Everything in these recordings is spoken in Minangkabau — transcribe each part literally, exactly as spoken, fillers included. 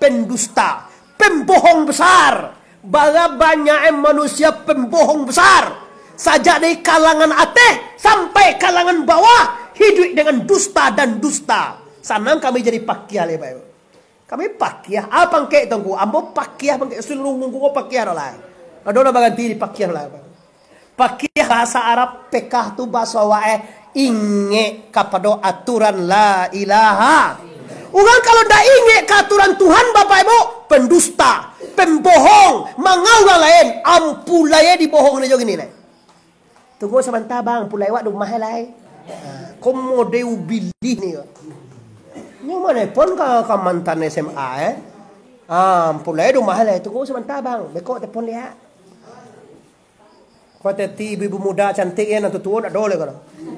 pendusta, pembohong besar. Bara banyak manusia pembohong besar. Sajak dari kalangan ateh sampai kalangan bawah, hiduik dengan dusta dan dusta. Sanang kami jadi pakiah lai, Bapak. Kami pakiah, ah, pangkek tu, Ngku. Ambo pakiah, pangkek, seluruh Ngku ko pakiah dah lah. Ado lah baganti di pakiah lah. Pakiah bahasa Arab, pekah tu bahasa awak, eh, ingek kapado aturan la ilaha. Urang kalau ndak ingek ka aturan Tuhan, Bapak Ibu, pendusta, pembohong, mangau urang lain, ampulai dibohong ni jo gini lai. Tunggu sabanta, Bang, pulai awak di rumah lai. Ha, ko mode ubilih ni ko. Nyo manelpon ka, ka mantan S M A, eh. Ah, pulai di rumah lai, tunggu sabanta, Bang. Beko telepon dia. Ko hati-hati ibu-ibu muda cantik ya, nan tuo-tuo ndak ado lai ko.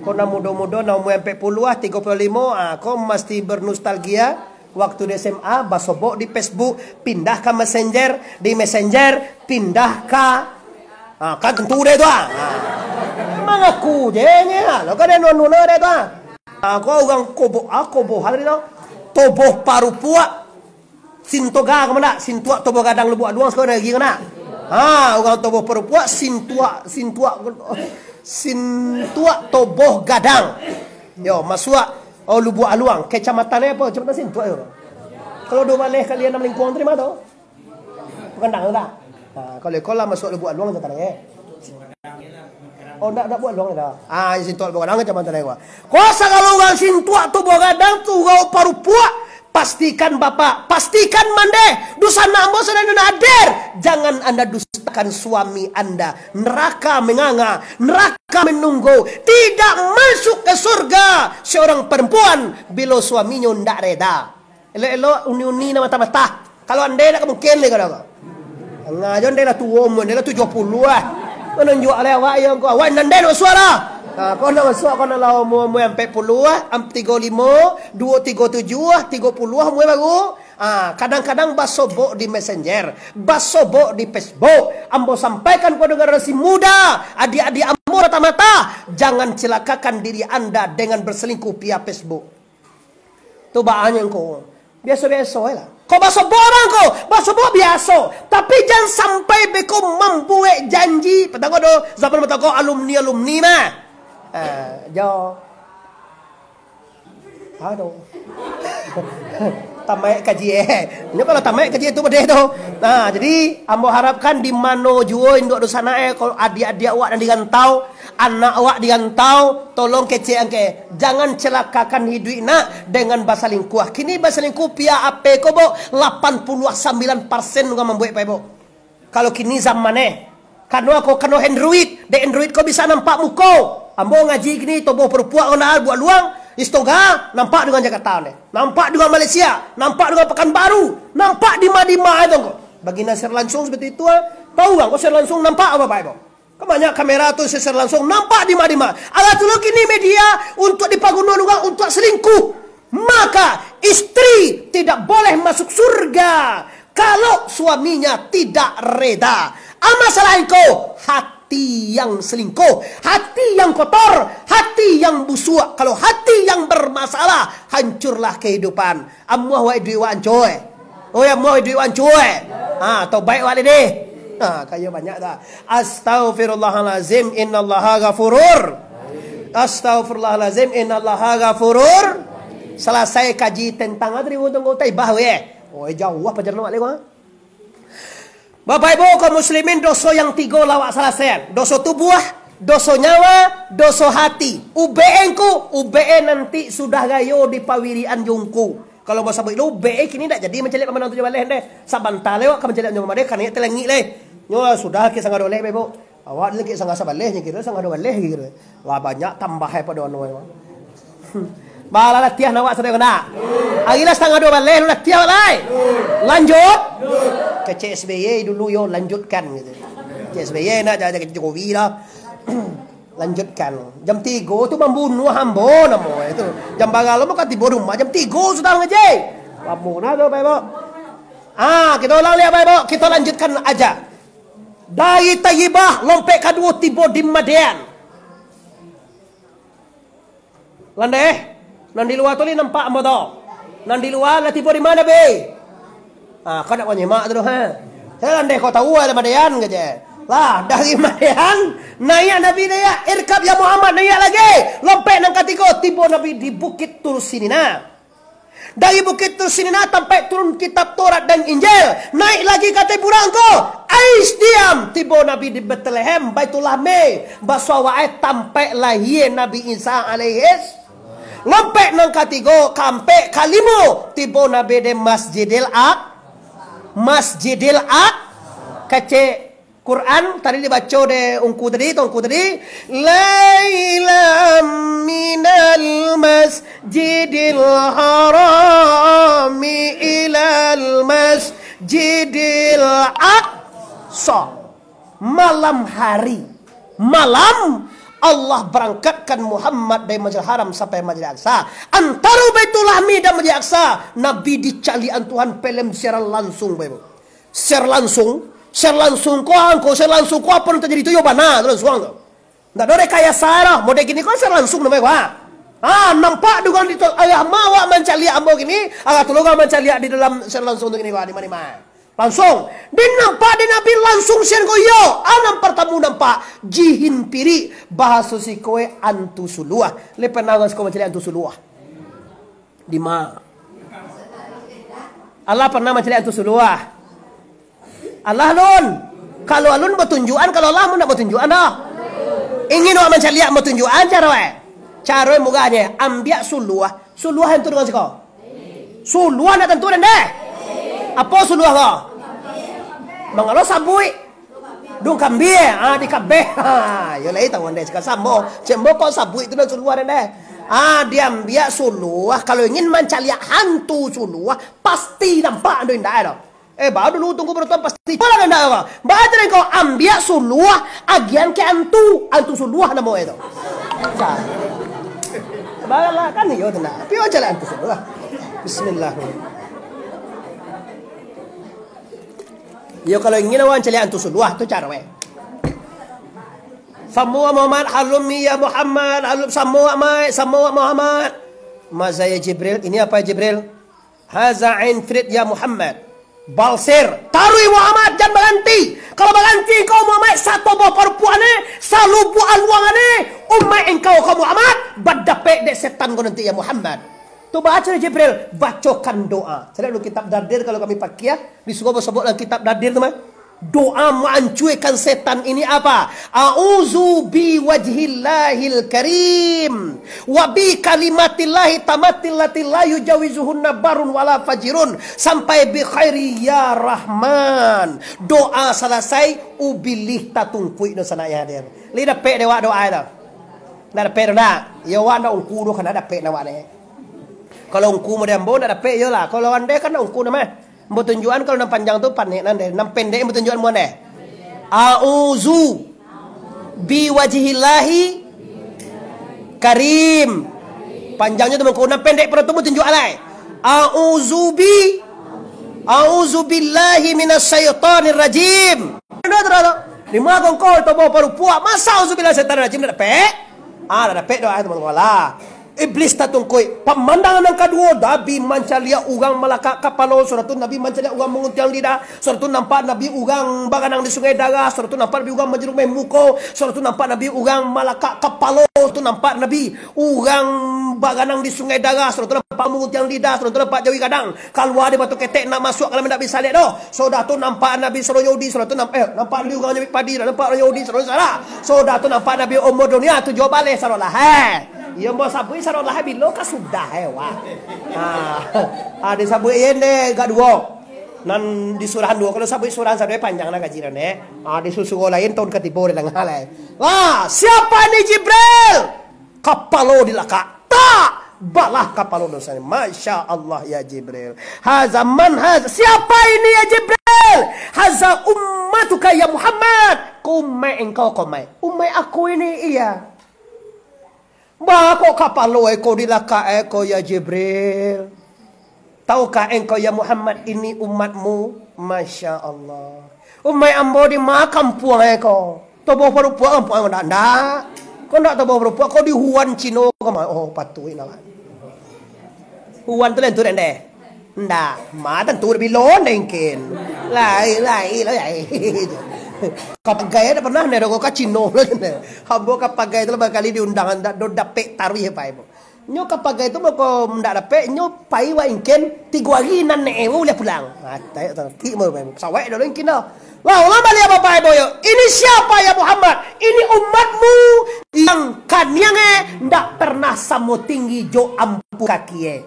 Ko nan mudo-mudo, nan umua ampek puluah, tigo puluah limo, ah, ko mesti bernostalgia waktu di S M A, basobok di Facebook, pindah ka Messenger, di Messenger, pindah ka, ah, kan tentu deh tu, ah. Ah. Mangaku je nyo, lo kan anu-anu deh tu, ah. Ah, ko urang kobo, ah, kobo hari tu. Toboh Parupuak. Sintoga ka ma ndak? Sintuak Toboh Gadang Lubuak Aluang, siko nagari ka ndak? Ha, urang Toboh Parupuak, Sintuak, Sintuak, Sintuak Toboh Gadang. Yo, masuak, oh, Lubuak Aluang. Kecamatan apo? Kecamatan Sintuak yo. Kalau duo baleh kali anam lingkuang tu di ma tu? Gadang tu ndak? Ha, kalau iko lah masuak Lubuak Aluang, kecamatan apo? Oh, ndak, ndak Buak Aluang dah. Ah, Sintuak Buak Aluang, kecamatan Tanawa. Ko sagalo urang Sintuak tu Buak Gadang tu, urang Parupuak, pastikan Bapak, pastikan mandeh, dusanak ambo sadang hadir. Jangan anda dustakan suami anda. Neraka menganga, neraka menunggu. Tidak masuk ke surga seorang perempuan bila suaminya ndak reda. Elok-elok uni-uni nan matah-matah. Kalau andai nak mungkin ni kalau ko. Angah jo andai lah tuo umua, andai lah tujuah puluah lah. Ko nan juo lai awak yo ko. Awak nan andai nak masuak lah. Ha, ko nak masuak, ko nan lah umua-umua ampek puluah, am-, tigo limo, duo tigo tujuah, tigo puluah umua baru. Ha, kadang-kadang basobok di Messenger, basobok di Facebook. Ambo sampaikan kepada generasi muda, adik-adik ambo matah-matah, jangan celakakan diri anda dengan berselingkuh via Facebook. Tu baanyo ko. Biaso-biaso lah. Ko basobok urang ko, basobok biaso. Tapi jan sampai beko mambuek janji. Patang ko do, zaman patang ko alumni-alumni mah. Ah, jo. Aduh. Tamaik kaji, eh. Nyo kalau tamaik kaji tu pedih tu. Nah, jadi ambo harapkan di mano juo induak dusanak, eh, kalau adiak-adiak awak nan di rantau, anak awak di rantau, tolong kecek angke. Jangan celakakan hiduik nak dengan basalingkuah. Kini basalingkuah via ape ko, Bok? Lapan puluah sambilan persen urang mambuek pai, Bok. Kalau kini zaman, eh. Kano ako, kano Android. Dek Android ko bisa nampak muko. Ambo ngaji kini, Toboh Parupuak ko ndak, Buak Aluang, Sintoga, nampak dengan Jakarta ni. Nampak dengan Malaysia, nampak dengan Pekanbaru, nampak di ma-di ma itu ko. Bagi nan share langsung seperti itu, ah. Tahu urang ko share langsung nampak apo, Bapak Ibu? Kan banyak kamera tu secara langsung nampak di ma-di ma. Alah tu lo kini media untuk dipagunoan urang untuk selingkuh. Maka istri tidak boleh masuk surga kalau suaminya tidak reda. Apa masalah engkau? Hati yang selingkuh, hati yang kotor, hati yang busuak. Kalau hati yang bermasalah, hancurlah kehidupan. Amuah wak iduik wak ancua, eh. Oi, amuah iduik wak ancua, eh. Ha, tobaik wak lai deh. Ha, kayo banyak dah. Astaghfirullahalazim, innallaha ghafurur. Astaghfirullahalazim, innallaha ghafurur. Salasai kaji tentang tadi, untung kau taibah, weh. Oi, jauah pajalan wak lai, wah. Bapak Ibu kaum muslimin, doso yang tigo lah awak salasaian. Doso tubuah, doso nyawa, doso hati. Ubek e ngku, ubek e nanti sudah rayo dipawirian jo ngku. Kalau basabuik lo ubek e kini dak jadi mancaliak pamanang tujuah baleh ndeh. Sabanta lai awak ka mancaliak nyo pamadeh, kaniak talangik lai. Nyo sudah kek sangah duo baleh, Bapak Ibu. Awak ni kek sangah sabaleh nyo kiro, sangah duo baleh kiro. Wah, banyak tambah e pado anu e. Bala latiah nak awak sadang kena. Ari lah satangah duo baleh, lu latiah awak lai. Lanjut. Kecek S B Y dulu yo, lanjutkan gitu. Kecek S B Y nak jadi Jokowi lah. Lanjutkan. Jam tigo tu mambunuah ambo namo itu. Jam bara lo ka tibo rumah, jam tigo sudah ngaji. Lamo nah tu, Bapak Ibu. Ah, kita ulang lihat, Bapak Ibu. Kita lanjutkan aja. Dari Taibah lompek kaduo tibo di Madyan. Landeh, nan di lua tu lai nampak ambo tu. Nan di lua lah tibo di ma, Bi? Ah, kau nak manyimak tu, ha? Saya landai kau tahu lah Madean, kecek. Lah, dari Madean, naiak Nabi naiak, irkab ya Muhammad, naiak lagi. Lompek nan katigo, tibo Nabi di Bukit Tursinina. Dari Bukit Tursinina tampek turun kitab Taurat dan Injil. Naik lagi ka ateh burang ko. Ais diam. Tibo Nabi di Betlehem, Baitulahmi. Basuo awak ai tampek lahia Nabi Isa alaihis. Lompek nan katigo, kaampek, kalimo. Tibo Nabi di Masjidil Aq-, Masjidil Aq-, kecek. Quran tadi dibaco dek ungku tadi, tuangku tadi, "Lailam minal masjidil harami ilal masjidil aqsa." Malam hari, malam Allah berangkatkan Muhammad dari Masjidil Haram sampai Masjidil Aqsa. Antaro Baitulahmi dan Masjidil Aqsa, Nabi dicaliakan Tuhan film siaran langsung, Bapak Ibu. Share langsung, share langsung ko, angko share langsung ko, apo nan tajadi tu yo bana tu langsung tu. Ndak ado rekayasa doh, model kini ko share langsung namonyo ko, ha. Ah, nampak di urang di tol, ayah ma awak mancaliak ambo kini, agak tu lo urang mancaliak di dalam share langsung tu kini ko, ha, di ma, di ma. Langsung, di nampak di Nabi langsung share ko, yo, ah, nan partamo nampak, jihin pirik, bahaso siko e antu suluah. Lai pernah urang siko mancaliak antu suluah? Di ma? Alah pernah mancaliak antu suluah? Alah alun. Kalau alun batunjuakan, kalau alah mun ndak batunjuakan doh. Ingin awak mancaliak batunjuakan caro e. Caro e mugahnyo, ambiak suluah. Suluah antu dengan siko. Suluah ndak tantu den deh. Apo suluah ko? Mangalo sabuik. Dung kambie, ah, di kabeh. Ha, yo lai tahu andai cakap samo. Cek mbo kok sabuik tu nan suluah den deh. Ah, diambiak suluah. Kalau ingin mancaliak hantu suluah, pasti nampak tu indak e tu. Eh, baru dulu tunggu berotong pasti. Pola indak e ko. Baca deh kau, ambiak suluah, agian ke antu. Antu suluah namo e tu. Cak. Balah kan iyo tu nak. Pio caliak antu suluah. Bismillah. Yo, kalau ingin awak caliak antu suluah, tu caro e. Samua Muhammad, halummi ya Muhammad, halum samua mai, samua Muhammad. Maza ya Jibril, ini apa ya Jibril? Haza Ifrit ya Muhammad. Balsir, taruih Muhammad, jan baranti. Kalau baranti engkau Muhammad, satoboh parupuakan e, salubuak aluangan e, umaik engkau ko Muhammad, badapek dek setan ko nanti ya Muhammad. Tu baco Jibril, bacokan doa. Caliak dulu kitab Dardir kalau kami pakiah, disuruah basobok dalam kitab Dardir tu mah. Doa maancuakan setan ini apa? A'udzu bi wajhillahil karim wa bi kalimatillahi tammatil lati la yujawizuhunna barrun wala fajirun sampai bi khairi ya Rahman. Doa salasai, ubilih tatungkuik doh sanak yang hadir. Lai dapek dek awak doa tu? Ndak dapek doh ndak? Yo awak ndak ungku doh kan ndak dapek ndak awak ni. Kalau ungku model ambo ndak dapek iyolah. Kalau andai kan ndak ungku ndak mah. Ambo tunjuakan kalau nan panjang tu panek nan deh. Nan pendek ambo tunjuakan muan deh. A'udzu bi wajhillahi karim. Panjangnyo tu mangko nan pendek pado tu ambo tunjuakan lai. A'udzu bi, a'udzu billahi minasy syaithanir rajim. Di ma kongko toboh parupuak, masa auzubillahi minasyaitonirrajim ndak dapek? Ah, ndak dapek doa tu mangko lah. Iblis tatungkuik. Pamandangan nan kaduo, Nabi mancaliak urang malakak kapalo, sudah tu Nabi mancaliak urang manguntiang lidah, sudah tu nampak Nabi urang baranang di Sungai Darah, sudah tu nampak Nabi urang manjerumeh muko, sudah tu nampak Nabi urang malakak kapalo, tu nampak Nabi urang baranang di Sungai Darah, sudah tu nampak manguntiang lidah, sudah tu nampak jawi gadang, kalua di batu ketek, nak masuak ka dalam indak bisa liek doh. Sudah tu nampak Nabi Saro Yahudi, sudah tu nampak, eh, nampak Nabi urang nyabik padi, sudah nampak urang Yahudi, sudah tu salah. Sudah tu nampak Nabi umur dunia tujuah baleh sarolah, eh. Iyo, ambo sabuik sarolah, eh, bilo ka sudah, eh, wah. Ah, ah, disabuik ian deh, gak duo. Nan di surahan duo, kalau sabuik surahan sado, eh, panjang lah kaji nan, eh. Ah, di susuruah lain tahun katibo di tangah lah, eh. Wah, siapa ni Jibril? Kapalo dilakak. Tak! Balah kapalo dosa ni. Masya Allah ya Jibril. Haza man haza. Siapa ini ya Jibril? Haza ummatuka ya Muhammad. Ko umaik engkau ko, umaik. Umaik aku ini, iya. Ba kok kapalo eko dilakak eko ya Jibril? Tahukah engkau ya Muhammad ini umatmu? Masya Allah. Umaik ambo di ma kampuang eko? Toboh parupuak kampuang ambo ndak, ndak. Kok ndak toboh parupuak, kok di Huan Cino ko mah. Oh, patuik nak. Huan tu lain tu dek deh. Ndak, ma tantu bilo nengken. Lai, lai, lai. Ka pagai dak pernah ndak ka Cino. Ambo ka pagai tu lah bakali diundang, ndak do dapek taruih pai. Nyo ka pagai tu mako ndak dapek, nyo pai wak ingken tigo ari nan naik uliah pulang. Atai tak ngerti mo pai. Sawek dulu ingken dah. Lah, ulang baliak bapak ibu yo. Ini siapa ya Muhammad? Ini umatmu yang kaniang eh ndak pernah samo tinggi jo ampu kaki eh.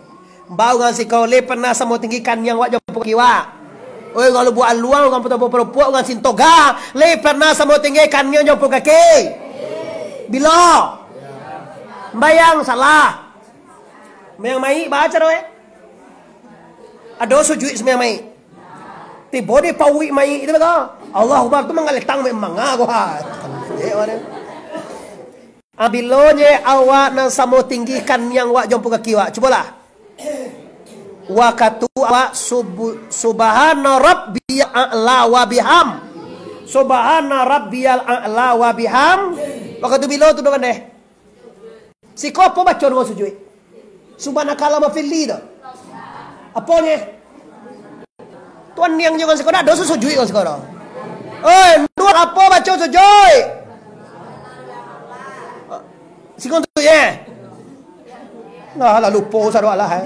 Bau urang siko le pernah samo tinggi kaniang wak jo ampu kaki wak? Oi, urang Lubuak Aluang, urang Patuah Parupuak, urang Sintoga, le pernah samo tinggi kaniang jo ampu kaki? Bilo? Bayang salah. Sumbayang maik baco doh eh. Ado sujuik sumbayang maik. Tibo di pauik maik tu beko. Allahu Akbar tu manggaletang memang ah gua. Cek awak ni. Abilonye awak nan samo tinggi kaniang wak jo ampu kaki wak. Cubolah. Wakatu awak subu-, subhana rabbiyal a'la wa biham. Subhana rabbiyal a'la wa biham. Wakatu bilo tu doh deh. Siko apo baco doa sujuik? Subhanakallahumma firli tu. Apo nyo? Tuan niang jo urang siko dak doso sujuik urang siko dah. Oi, duo apo baco sujuik? Siko tu ye. Nah, lah lupo sadoa lah eh.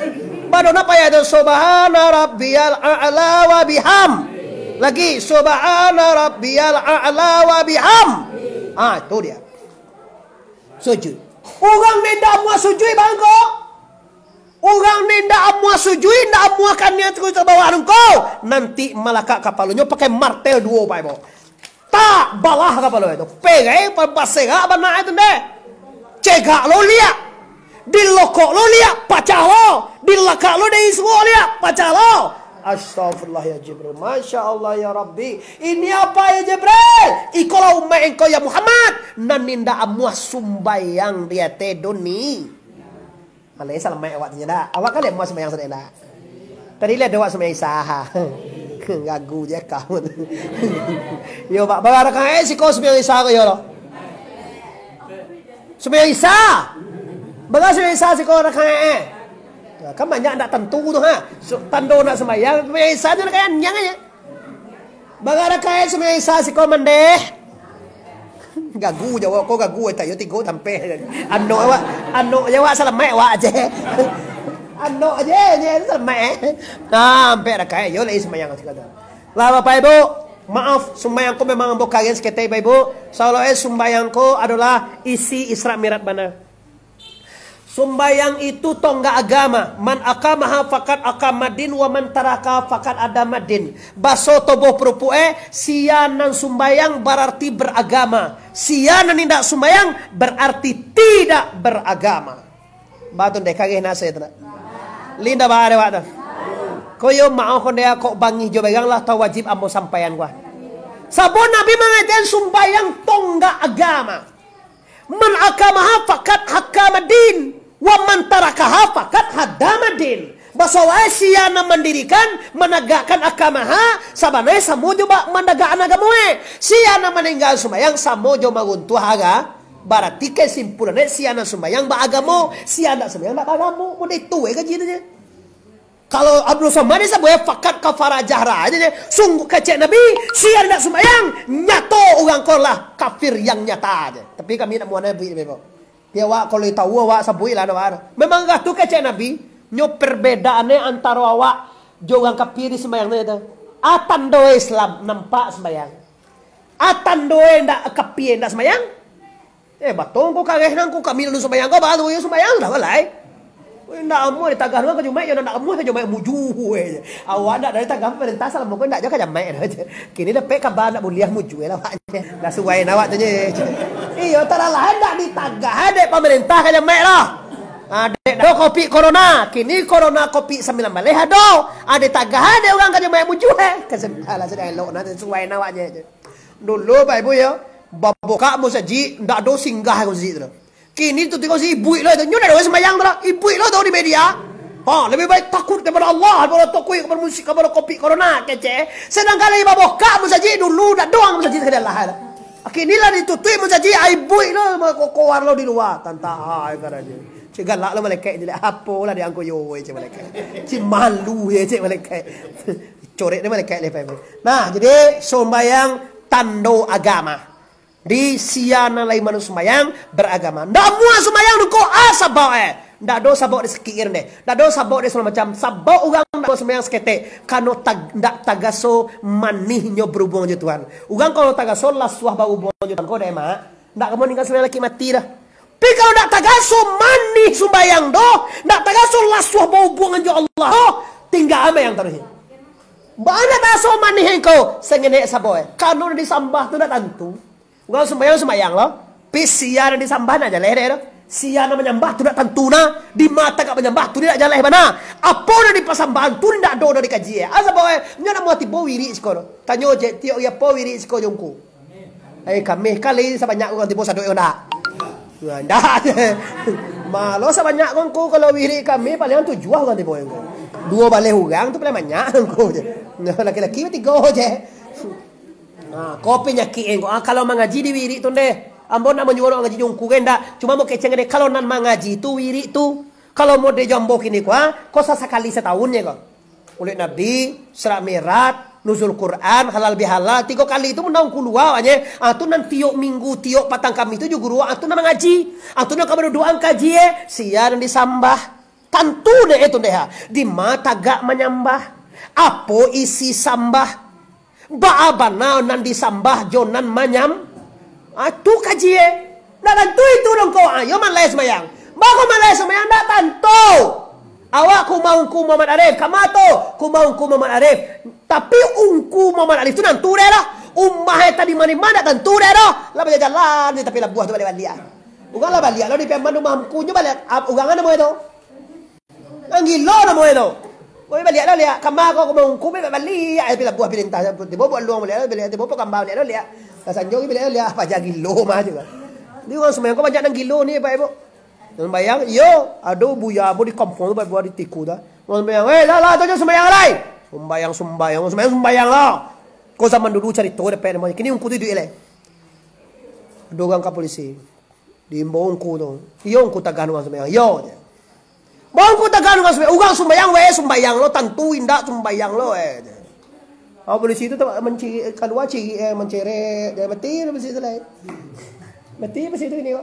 Bado nak payah tu subhana rabbiyal a'la wa biham. Lagi subhana rabbiyal a'la wa biham. Ah, itu dia. Sujud. Urang nan indak amuah sujud bangko. Urang nan indak amuah sujud, indak amuah kaniang tu ka bawah nungko. Nanti malakak kapalonyo pakai martel duo, Bapak Ibu. Tak balah kapalo itu. Pegai pa-, baserak bana itu ndeh. Cegak lo liak. Dilokok lo liak, pacah lo. Dilakak lo dari suok liak, pacah lo. Astagfirullah ya Jibril. Masya Allah ya Rabbi. Ini apa ya Jibril? Ikolah umat engkau ya Muhammad. Nan indak amuah sumbayang di ateh duni. Malai salamaik awak tu nyo dak? Awak kan lai amuah sumbayang sadek dak? Tadi lai ado awak sumbayang Isya. Gagu je kau. Yo, bak, bara rakaat siko sumbayang Isya ko yo lo? Sumbayang Isya. Bara sumbayang Isya siko rakaat eh? Nah, kan banyak ndak tantu tu ha. Su-, tando nak sumbayang, sumbayang Isya tu rakaat anjiang aja. Bara rakaat sumbayang Isya siko mandeh. Gagu jawab ko gagu eh, tayo tigo tampeh. Anok awak, anok je awak salamaik awak je. Anok je, je salamaik eh. Nah, ampek rakaat yo lai sumbayang siko tu. Lah Bapak Ibu, maaf, sumbayang ko memang ambo karian saketek Bapak Ibu. Saolah eh sumbayang ko adolah isi Isra Mi'raj bana. Sumbayang itu tonggak agama. Man aqamaha faqad aqamaddin wa man tarakaha faqad hadamaddin. Baso toboh purupuk eh, sia nan sumbayang bararti beragama. Sia nan indak sumbayang bararti tidak beragama. Batua ndeh, kareh nak saya tu nak. Linda ba ada waktu. Koyo maoh konde kok bangih jo begang lah tau wajib ambo sampaian gua. Sabab Nabi mangatakan sumbayang tonggak agama. Man aqamaha faqad aqamaddin, wa man tarakaha faqad hadamaddin. Baso wae sia nan mandirikan, managakkan aqamaha, sabananyo samo jo ba-, managakkan agamo e. Sia nan maninggakan sumbayang, samo jo maruntuah aga-, bararti kesimpulan e, sia nan sumbayang baagamo, sia ndak sumbayang ndak baagamo. Model itu e kaji tu je. Kalau Abdul Somad ni sabuik, "Faqad kafara jahra," aja je. Sungguh kecek Nabi, sia indak sumbayang, nyato urang ko lah kafir yang nyata aja. Tapi kami nak muanai buik Nabi, Pak. Tapi awak kalau tahu, awak sabuik lah, awak. Memang agak tu kecek Nabi, nyo perbedaannya antara awak jo urang kafir di sumbayang tu, itu. Atan doa Islam, nampak sumbayang. Atan doa ndak kafir, ndak sumbayang. Eh, batong ko kareh nang ko, kami lalu sumbayang ko, baru yo sumbayang dah balai. Weh, ndak amuah ditagah doang ka Jumaik, yo ndak amuah ka Jumaik muju, weh. Awak ndak dari tagah pamarintah, salamo ko ndak jo ka Jumaik dah. Kini dapek kaba ndak buliah muju lah awak. Dah suai nah awak tu je. Iyo, talalah ndak ditagah dek pamarintah ka Jumaik lah. Ah, dek do kopik corona, kini corona kopik sambilan baleh ado. Ah, ditagah dek urang ka Jumaik muju, eh. Kasadahlah, sadang elok nah, suai nah awak je. Dulu, Bapak Ibu, yo, babukak musajik, ndak ado singgah ka musajik tu. Kini tu tengok si ibuik lo tu, nyo ndak ado sumbayang tu lah. Ibuik lo tu di media. Ha, lebih baik takut kepada Allah daripada takut kepada musik, kepada kopik corona, kecek. Sedangkan lagi babukak musajik dulu, ndak ado urang musajik sekali lah. Kini lah ditutup musajik, ibuik lo, kokoar lo di luar. Tantang, ha, karajo. Cek galak lo malaikat je lah. Apolah di angko yo, cek malaikat. Cek malu ye, cek malaikat. Corek deh malaikat lepai. Nah, jadi sumbayang tando agama. Di sia nan lai manu sumbayang, baragama. Ndak amuah sumbayang tu ko, ah, sabab, eh. Ndak ado sabab di sakik deh. Ndak ado sabab di sagalo macam. Sabab urang ndak amuah sumbayang saketek. Kano tag-, ndak tagaso manihnyo barubuangan jo Tuhan. Urang kalau tagaso lasuah barubuangan jo Tuhan, ko deh, Mak. Ndak ka mungkin sumbayang laki mati dah. Tapi kalau ndak tagaso manih sumbayang doh, ndak tagaso lasuah barubuangan jo Allah doh, tingga sumbayang taruih. Baa ndak tagaso manih engkau, sangenek sabab, eh. Kano nan disambah tu ndak tantu. Urang sumbayang, sumbayang lo. Tapi sia nan disambah ndak jaleh deh doh. Sia nan manyambah tu ndak tantu nah. Di ma tagak manyambah tu ndak jaleh bana. Apo nan dipasambahan tu ndak ado doh dikaji, eh. Ah, sabab, eh. Nyo nak muati bo wirik siko doh. Tanyo je, tiok iyo apo wirik siko jo ungku. Eh, kamih kali sabanyak urang tibo sadok yo ndak? Yo ndak. Malo sabanyak ko ngku, kalau wirik kamih paling tujuah urang tibo ngku. Duo baleh urang tu paling banyak ngku je. Nah, laki-laki tigo je. Nah, ko panyakik ngku. Ah, kalau mangaji di wirik tu ndeh. Ambo ndak manyuruah mangaji jo ngku kan ndak. Cuma mau keceng deh, kalau nan mangaji tu wirik tu. Kalau model jo ambo kini ko, ah, ko sasakali satahun je ko. Ulek Nabi, Isra Mi'raj, Nuzul Quran, halal bihalal, tigo kali tu undang kulua wak je. Ah, tu nan tiok minggu, tiok patang Kamih tu jo guru, ah, tu nan mangaji. Ah, tu nan ka baduduak kaji, eh. Sia nan disambah. Tantu dek itu deh, ha. Di ma tagak manyambah? Apo isi sambah? Baa bana nan disambah jo nan manyam-, ah, tu kaji, eh. Ndak tantu itu dong ko. Ah, yo maleh sumbayang. Baa ko maleh sumbayang, ndak tantu. Awak ka umah Ungku Muhammad Arif, ka ma tu? Ka umah Ungku Muhammad Arif. Tapi Ungku Muhammad Arif tu nantu deh lah. Umah e tadi mano-mano ndak tantu deh doh. Lah bajalan di tapi labuah tu baliak-baliak. Urang lah baliak lo di Piaman rumah Ungku nyo baliak. Ap-, urang namo e tu? Nan gilo namo e tu. Woi, baliak lah, liak. Kama ko, ko maungku, baliak, baliak. Eh, pi labuah, pi lintah. Tibo buat luang baliak, baliak. Tibo po kambang baliak, liak. Lah sanjo, baliak, liak. Paja gilo mah juo. Jadi, urang sumbayang ko banyak nan gilo ni, Pak Ibu. Nan sumbayang, iyo, ado buya ambo di kampuang tu, Pak Ibu, di Tiku tu. Urang sumbayang, "Eh, lah, lah, tu je sumbayang lai." Sumbayang, sumbayang, sumbayang, sumbayang lah. Ko zaman dulu carito dapek namo. Kini ungku tu iduik lai. Ado urang ka polisi. Diimbau ungku tu. Iyo, ungku tagah urang sumbayang. Iyo, je. Baa ungku tagah urang sumbayang. Urang sumbayang, weh, sumbayang lo, tantu indak sumbayang lo, eh, je. Ah, polisi tu manciri, kalua ciri, eh, mancerek. Jadi mati lah polisi tu lai. Mati polisi tu kini ko.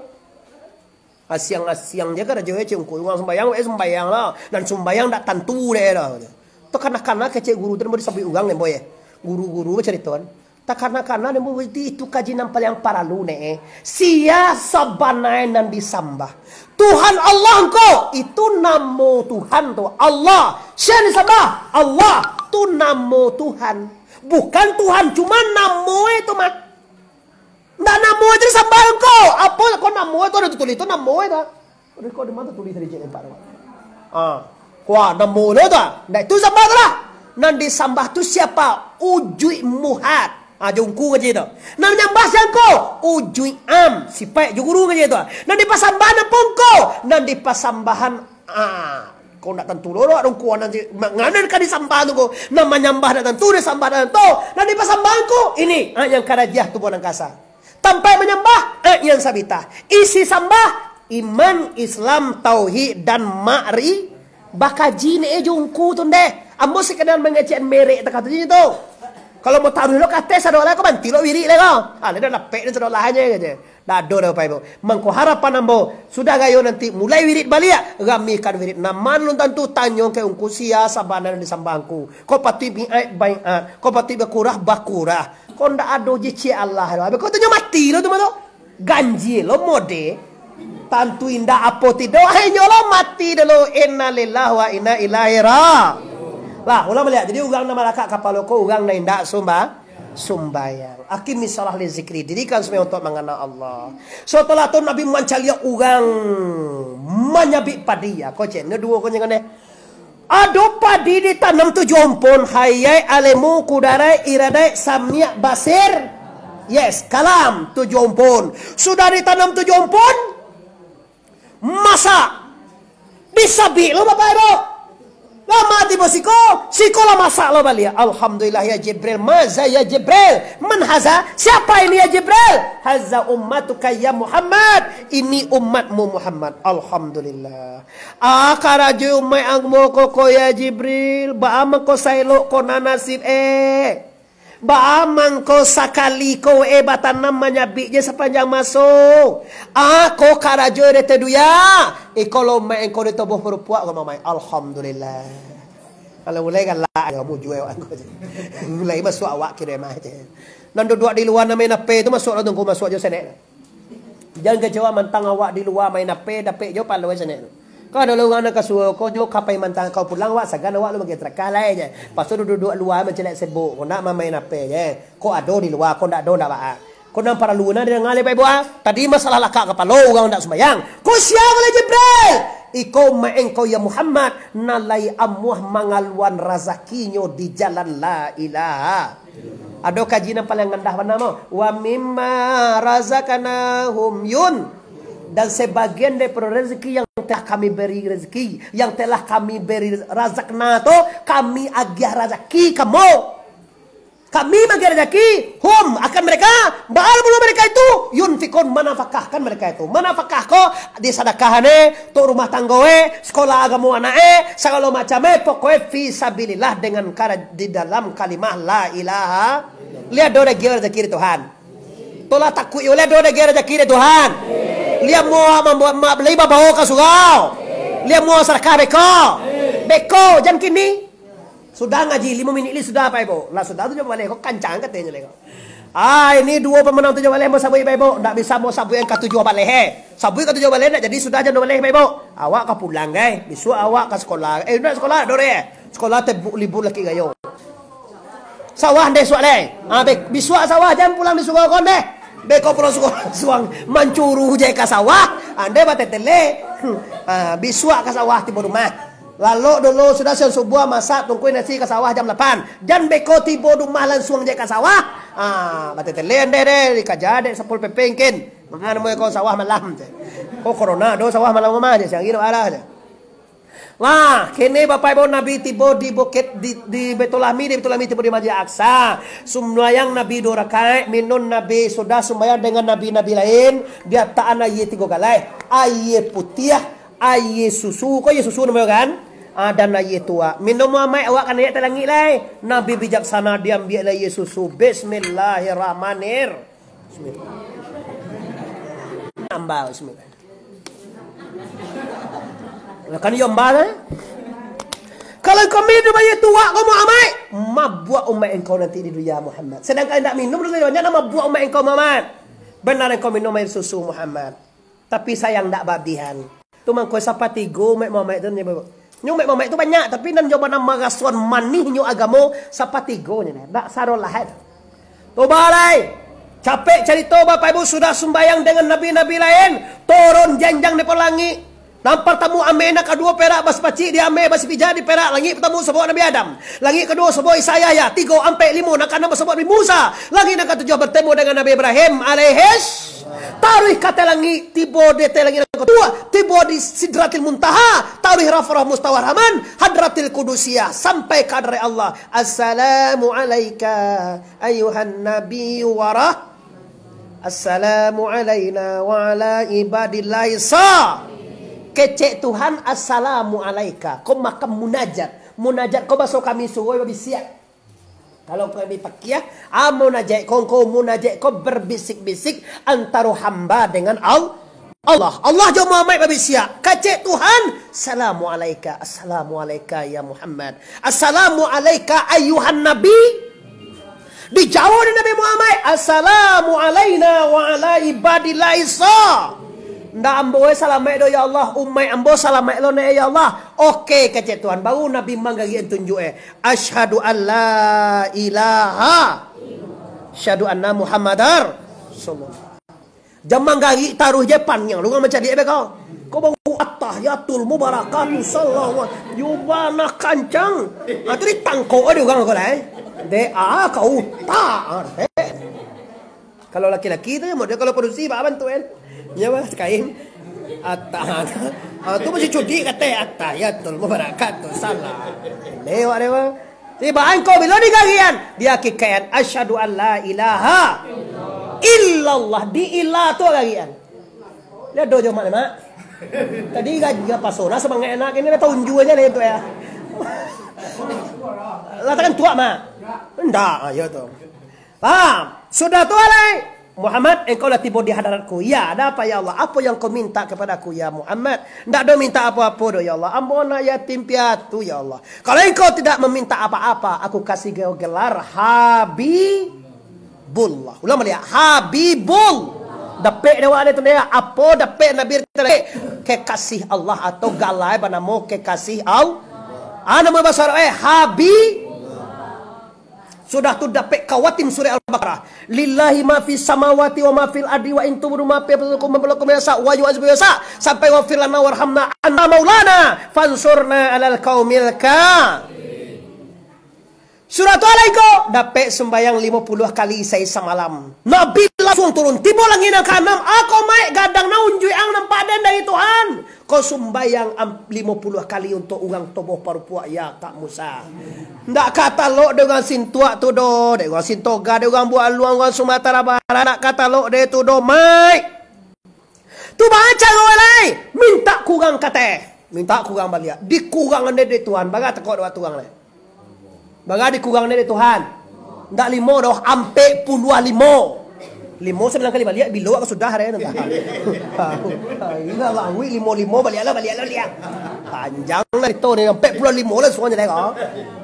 Asiang-asiang je karajo, eh, cek ungku. Urang sumbayang, weh, sumbayang lo. Nan sumbayang ndak tantu deh lo. Takana-kana kecek guru tu, ndak mau disabuik urang, ndak mau, eh. Guru-guru bacarito kan. Takana-kana namo itu, itu kaji nan paliang paralu ne. Sia sabana nan disambah? Tuhan Allah ngko, itu namo Tuhan tu. Allah. Sia disambah? Allah. Tu namo Tuhan. Bukan Tuhan, cuma namo itu mah. Ndak namo itu disambah ngko. Apo ko namo itu ado tutulih tu namo itu. Aduh, kok di ma tulih tadi, cek, nampak tu? Ah. Kuah, namo lo tu, ah. Ndak itu sambah tu lah. Nan disambah tu siapa? Ujuik Muhat. Ah, jo ungku kaji tu. Nan manyambah sia ngko? Ujuik Am. Sipaik jo guru kaji tu. Nan dipasambahan apo ngko? Nan dipasambahan, ah. Ko ndak tantu lo, ado ungku nan si, ma-, nganan ka disambah tu ko. Nan manyambah ndak tantu, disambah ndak tantu. Nan dipasambahan ko, ini. Ah, nan karajo tu nan kasa. Tampek manyambah, eh, nan sabitah. Isi sambah, iman, Islam, tauhid, dan makri-, bakaji ne, eh, jo ungku tu ndeh. Ambo sakadar mangecek merek takah tu je tu. Kalau mau taruih lo ka ateh, sadolah ko banti lo wirik le ko. Ah, le dah lapek ni sadolah aja je. Dah ado dah, Bapak Ibu. Mangko harapan ambo, sudah gayo nanti mulai wirik baliak, ramikan wirik. Nan ma nan tantu, tanyo ka ungku sia sabana nan disambah ngku. Ko patuik baiat, baiat. Ko patuik bakurah, bakurah. Ko ndak ado je ciek alah doh. Abih ko tu nyo mati lo tu mah tu. Ganjia lo mode. Tantu indak apo tido. Ai nyo lo mati dulu. Innalillahi wa inna ilaihi ra-, Lah, ulang baliak. Jadi urang nan malakak kapalo ko urang nan indak sumba-, sumbayang. Aqimis shalah li zikri. Dirikan sumbayang untuk mangana Allah. Sasudah tu Nabi mancaliak urang manyabik padi. Ya, ko cek. Ni duo ko jangan deh. Ado padi ditanam tujuah umpun, hayai, alemu, kudarai, iradai, samiak, basir. Yes, kalam tujuah umpun. Sudah ditanam tujuah umpun, masak. Disabik lo, Bapak Ibu. Lah mati bo siko, siko lah masak lo baliak. Alhamdulillah ya Jibril, maza ya Jibril, man haza, siapa ini ya Jibril? Haza ummatuka ya Muhammad, ini umatmu Muhammad. Alhamdulillah. Ah, karajo umaik ambo ko, ko ya Jibril, baa mangko saelok ko nan nasib eh. Baa mangko sakali ko eh batanam manyabik je sapanjang maso. Ah, ko karajo dete duya. Iko lo umaik engkau ditoboh parupuak ko mamaik. Alhamdulillah. Kalau mulai galak je, mujua awak ko je. Mulai masuak awak kiro mah je. Nan duduak di lua nan main ape tu masuak lah tungku masuak jo senek. Jan kecewa mantang awak di lua main ape, dapek jo palo sanak tu. Kau ado urang nan ka suruah kau jo kapai mantang kau pulang, awak sagan awak lu bagi terakah lai je. Pastu duduak lua mancaliak sibuk, kau nak mamain ape je. Kau ado di lua, kau ndak ado ndak baa. Kau nan paralu nan didanga lai Bapak Ibu ah. Tadi masalah lakak kapalo urang ndak sumbayang. Kau sia lai Jibril? Iko umaik engkau ya Muhammad, nan lai amuah mangaluan razakinyo di jalan la ilaha. Ado kaji nan paling randah bana mah. Wa mimma razaqnahum yun. Dan sebagian daripada rezeki yang telah kami beri rezeki, yang telah kami beri razakna tu, kami agiah razaki kamu. Kami bagi razaki, hum, akan mereka, baa pulo mereka itu, yunfikun, manafakahkan mereka itu. Manafakah ko, disadakahkan eh, tuk rumah tanggo eh, sekolah agamo anak eh, sagalo macam eh, pokok eh, fi sabilillah dengan kara-, di dalam kalimah la ilaha. Lihat do dagi rezeki dari Tuhan. Tolah takuik yo, lihat do dagi rezeki dari Tuhan. Lihat mua mambuat mak beli babao ka surau. Lihat mua sadakah beko. Beko, jan kini. Sudah ngaji, limo minik li sudah, Bapak Ibu. Lah sudah tu jo baleh, kok kancang katonyo lai kok. Ah, ini duo pamanang tu jo baleh, mau sabuik, Bapak Ibu. Ndak bisa mau sabuik yang katujuah baleh, eh. Sabuik katujuah baleh, ndak jadi sudah jam duo baleh, Bapak Ibu. Awak ka pulang, guys. Bisuak awak ka sekolah. Eh, ndak sekolah, ado deh. Sekolah teh bu-, libur laki gayo. Sawah ndeh suak lai. Ah, be-, bisuak sawah jam pulang di surau kon deh. Beko pulang surau suang mancuru je ka sawah. Ande batetele. Hmm. Ah, bisuak ka sawah tibo rumah. Lalok dulu, sudah siang subuah masak, tungkui nasi ka sawah jam lapan. Jan beko tibo dumah lansuang je ka sawah. Ah, batetele andeh deh, dikaja dek Satpol P P ngkin. Mangan mo ko sawah malam je. Ko corona do sawah malam rumah je, siang gino arah je. Wah, kini Bapak Ibu Nabi tibo di bukit, di, di Baitul Lahmi, di Baitul Lahmi tibo di Masjid Aqsa. Sumbayang Nabi dua rakaat, minum Nabi sudah sumbayang dengan nabi-nabi lain, diataan aia tigo galeh. Aia putiah, aia susu, ko aia susu namo kan? Ah, dan aia tuak. Minum Muhammad, awak ka naiak ka langik lai. Nabi bijaksana, diambiak lai aia susu. Bismillahirrahmanirrahim. Bismillah. Nambah, bismillah. Lah kan iyo mbah kan? Kalau kami tu banyak tuak kau Muhammad, mabuak umat engkau nanti di dunia Muhammad. Sedangkan indak minum dulu banyak, nak mabuak umat engkau Muhammad. Benar engkau minum air susu Muhammad. Tapi sayang ndak babihan. Tu mangko sapatigo umat Muhammad tu nyo. Nyo umat Muhammad tu banyak, tapi nan jo bana marasuan manihnyo agamo sapatigo nyo. Ndak sarolah. Toba lai. Capek carito Bapak Ibu sudah sumbayang dengan nabi-nabi lain, turun janjang di langik. Nan partamo ameh, nan kaduo perak basapacik di ameh, basapijak di perak. Langik partamo sabuik Nabi Adam. Langik kaduo sabuik Isa Yahya. Tigo, ampek, limo, nan kaanam sabuik Nabi Musa. Langik nan katujuah bertemu dengan Nabi Ibrahim alaihis. Taruih ka ateh langik, tibo di ateh langik nan katujuah, tibo di Sidratil Muntaha, taruih Rafrah Mustawa Rahman, Hadratil Qudusiyah, sampai ka hadarat Allah. Assalamu alaika ayuhan nabiyyu wa rah-, Assalamu alaina wa ala ibadillahi sa. Kecek Tuhan, assalamu alaika. Ko makam munajat. Munajat ko baso kami suruh babisiak. Kalau kami pakiah, ah, munajat ko, engkau munajat ko berbisik-bisik antaro hamba dengan Al-, Allah. Allah jo Muhammad babisiak. Kecek Tuhan, assalamu alaika, assalamu alaika ya Muhammad. Assalamu alaika ayuhan nabi. Dijawab dek Nabi Muhammad, "Assalamu alaina wa ala ibadillahi sa." Ndak ambo eh salamaik doh, ya Allah. Umaik ambo salamaik lo ndak, ya Allah. Oke, kecek Tuhan. Baru Nabi manggarik tunjuk eh. Asyhadu an la ilaha. Asyhadu anna Muhammadar Rasulullah. Jam manggarik taruih je paniang, urang mancaliak beko. Ko baru atahiyatul mubarakatuh sallallahu alaihi, yo bana kancang. Ah, tu ditangkok dek urang ko lai. Dek, ah, ka utak, ah, dek. Kalau laki-laki tu, model kalau padusi, baa bantu kan? Nya, bah, sakain. Ata-, ah, tu masih cudik kato, "Atahiyatul mubarakatus salam." Lewat dia, bang. Tibo angko bilo digarian, dia kikaian, "Asyhadu an la ilaha illallah." Di ilah tu garian. Lihat dojo, Mak, Mak. Tadi gaji apa sona semangat enak, ini dah taunju aja lah itu ya. Lah takkan tuak, Mak. Ndak, ayo tu. Paham? Sudah tu, alai, "Muhammad, engkau lah tibo di hadarat-Ku." "Ya, ada apa, ya Allah?" "Apa yang kau minta kepada-Ku, ya Muhammad?" "Ndak do minta apo-apo do, ya Allah. Ambo anak yatim piatu, ya Allah." "Kalau engkau tidak meminta apa-apa, Aku kasih kau gelar Habibullah." Ulang baliak, Habibul. Dapek dewa ada tu dia. Apo dapek Nabi kita dapek? Kekasih Allah atau galai banamo Kekasih Allah. Ah, nama bahasa Arab, eh, Habib. Sudah tu dapek kawatim surah Al-Baqarah. "Lillahi ma fis samawati wa ma fil ardi wa in tubdu ma fi anfusikum ma fil ardi yasa wa yu'azibu yasa." Sampai "Waghfir lana warhamna anta maulana fansurna alal qaumil ka-." Sudah tu alai ko, dapek sumbayang limo puluah kali sahari samalam. Nabi langsung turun, tibo langik nan kaanam, "Ako maik gadang nan unjuik ang nampak den dari Tuhan. Ko sumbayang am-, limo puluah kali untuak urang tubuah parupuak, ya Kak Musa." Ndak ka talok dek urang Sintuak tu doh, dek urang Sintoga, dek urang Bualuang, urang Sumatera Barat, ndak ka talok dek tu doh, maik. Tu baa caro lai, mintak kurang kateh. Mintak kurang baliak. Dikurang ande dek Tuhan. Bara takok dek Tuhan lai? Bara dikurang ande dek Tuhan? Ndak limo doh, ampek puluah limo. Limo sambilan kali baliak, bilo ka sudah deh, entah. Ino lah, wih, limo-limo, baliak lah, baliak lah, baliak. Panjang lah itu ni, ampek puluah limo lah suruahnya deh, kau.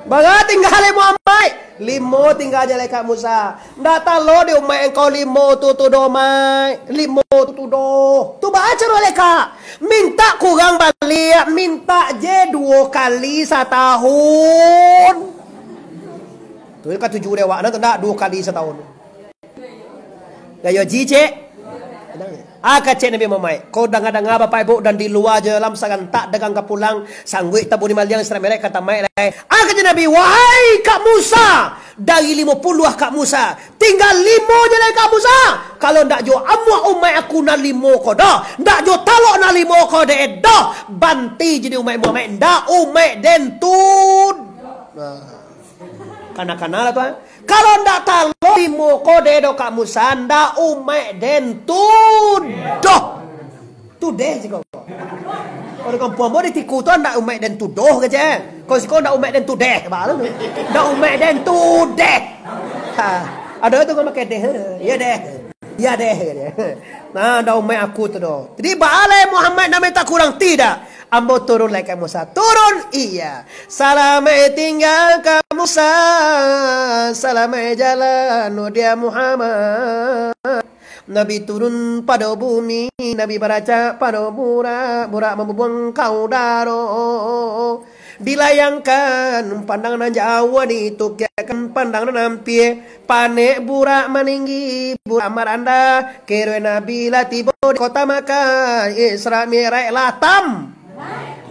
Bara tingga limo, Maik? Limo tingga je lai, Kak Musa. Ndak talok dek umaik engkau limo tu, tu doh, Maik. Limo tu, tu doh. Tu baa caro lai, Kak? Mintak kurang baliak, mintak je duo kali satahun. Tu ka tuju dek awak, nah, tu ndak duo kali satahun. Gayo ji, cek. Ah, kecek Nabi Muhammad. Kau danga-danga, Bapak Ibu, dan di lua je dalam sagantak dagang ka pulang, sangguik tabuni maliang, sira melek ka tamaik lai. Ah, kecek Nabi, "Wahai Kak Musa, dari limo puluah Kak Musa, tingga limo je lai Kak Musa. Kalau ndak jo amuah umaik aku nan limo ko doh, ndak jo talok nan limo ko dek doh, banti jadi umaik Muhammad, ndak umaik den tu." Nah. Kana-kana lah tu, ah. Kalau ndak talok limo ko dek doh Kak Musa, ndak umaik den tu doh. Tudeh siko. Kalau kampuang ambo di Tiku tu ndak umaik den tu doh kecek. Kalau siko ndak umaik den tu deh, baa tu. Ndak umaik den tu deh. Ha, ado tu kan pakai deh. Ya deh. Ya deh, kecek. Nah, ndak umaik aku tu doh. Jadi, baa lai Muhammad nak mintak kurang? Tidak. Ambo turun lai Kak Musa. Turun, iya. Salamaik tingga Kak Musa, salamaik jalan, oh dia Muhammad. Nabi turun pado bumi, Nabi baracak pado Burak, Burak mambubuang ka udaro. Dilayangkan pandang nan jauah, ditukiakkan pandang nan ampia. Panek Burak maninggi, Burak marandah. Kironyo Nabi lah tibo di kota Makkah, Isra Mi'raj lah tam.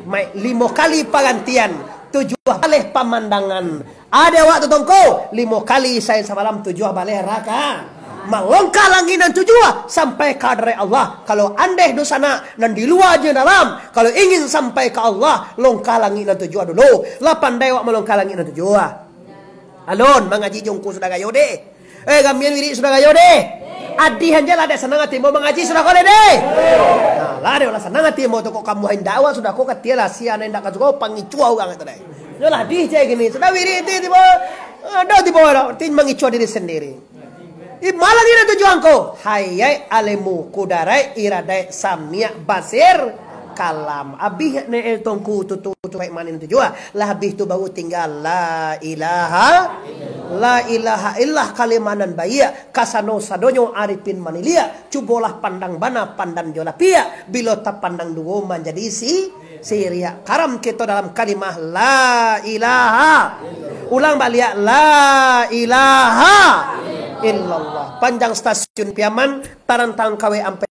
Maik limo kali pagantian, tujuah baleh pamandangan. Ado awak tu tongko, limo kali sahari samalam, tujuah baleh raka. Malongkah langik nan tujuah, sampai ka hadarat Allah. Kalau andeh dunsanak nan di lua jo dalam, kalau ingin sampai ka Allah, longkah langik nan tujuah dulu. Lah pandai awak malongkah langik nan tujuah? Alun, mangaji jo ngku sudah gayo deh. Eh, gamian wirik sudah gayo deh. Adih anja lah dek sanang ati ambo mangaji sudah ko deh, deh. Nah, lah deh, lah sanang ati ambo tu kok kamu hendak awak sudah ko katia lah sia nan hendak ka suko pangicuah urang itu deh. Yo lah dih cek gini, sudah wirik ti tibo. Ado tibo lah, ti mangicuah diri sendiri. Ih, malang ina tujuan ko. Hayai alimu kudarai iradai samiak basir kalam. Abih ne el tongku tutu tu baik manin tujuah. Lah abih tu baru tinggal la ilaha, la ilaha illah kalimanan baiak. Kasano sadonyo arifin maniliak. Cubolah pandang bana pandan jo lapiak. Bilo tapandang duo manjadi si Siriak karam kito dalam kalimah la ilaha. Ulang baliak, la ilaha illallah. Panjang stasiun Piaman, tarantang kawek ampe